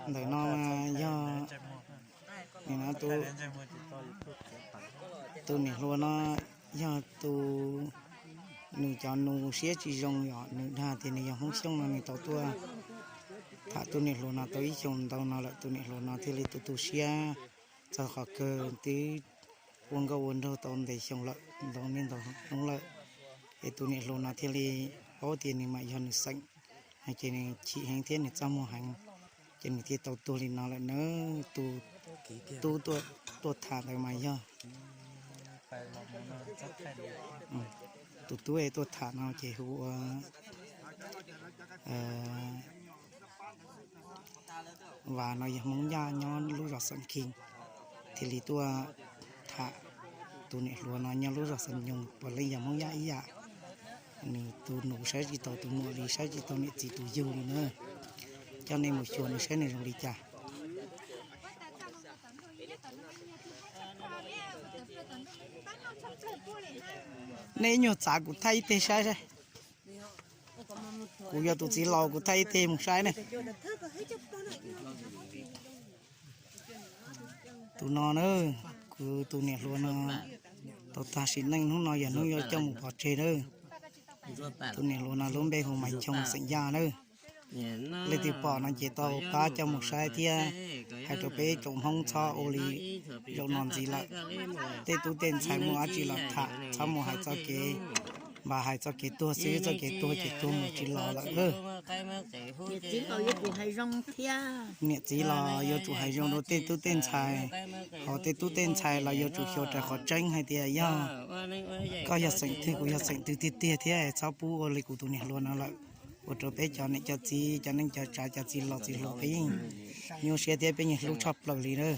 Ntawm no yog, tus niam hluas no yog tus, nws cov nus siab tsis zoo yom, nws dag tias nws yog Hmoob Xyooj no nws tau tuaj tham tus niam hluas no tau ib xyoos ntau no lawm, tus niam hluas no thiaj li tu tu siab txog qhov kawg twb ua nkauj ua nraug tau ntev xyoo lawm, ntau niaj ntau hnub lawm, es tus niam hluas no thiaj li paub tias nws mam yog nws xeem, ces nws chim heev thiab nws txaj muag heev, ces nws thiaj tau tuag li no lawm na. Tus tub tuaj tham ntawd mas yog, tus tub es tuaj tham no ces hu ua Vas no yog Hmoob Yaj nyob lub zos Xeem Khis, thiaj li tuaj tham tus niam hluas no nyob lub zos Xeem Nyoog, puav leej yog Hmoob Yaj ib yam. Nws tus nus saib tsis taus tus muam li, saib tsis taus niam txiv tus yug li na. Coj nej mus xyuas nws saib nws zoo li cas. Nej ib nyuag txav kuv thaij ib teg saib saib. Kuv yog tus txiv laus kuv thaij ib teg mus saib ne. Tus no na, kuv tus niam hluas no tau tag sim neej, hnub no yog hnub yuav coj mus pov tseg na. Tus niam hluas no lub npe hu Maiv Nchoo xeem Yaj na. Leej twg pom no ces tau pab coj mus saib thiab hais rau peb tsoom Hmoob txhob ua li zaum no ntxiv lawm. Tej tub tej ntxhais muaj dab tsi los tham txhob mus hais txoj kev, npam hais txoj kev tuag xwb, txoj kev tuag ces tuag mus tsis los lawm. Niam txiv los yuav tsum hais zoo rau tej tub tej ntxhais, ho tej tub tej ntxhais los yuav tsum xyuas raws qhov tseeb hais tias yog koj yog xeem twg kuv yog xeem twg tiag tiag thiab txhob pub ua li kuv tus niam hluas no lawm. Ua rau peb cov niam cov txiv cov neej cov tsav cov txiv laus txiv hluas peb yeej nyuaj siab thiab peb yeej hlub tshaj plaws li na.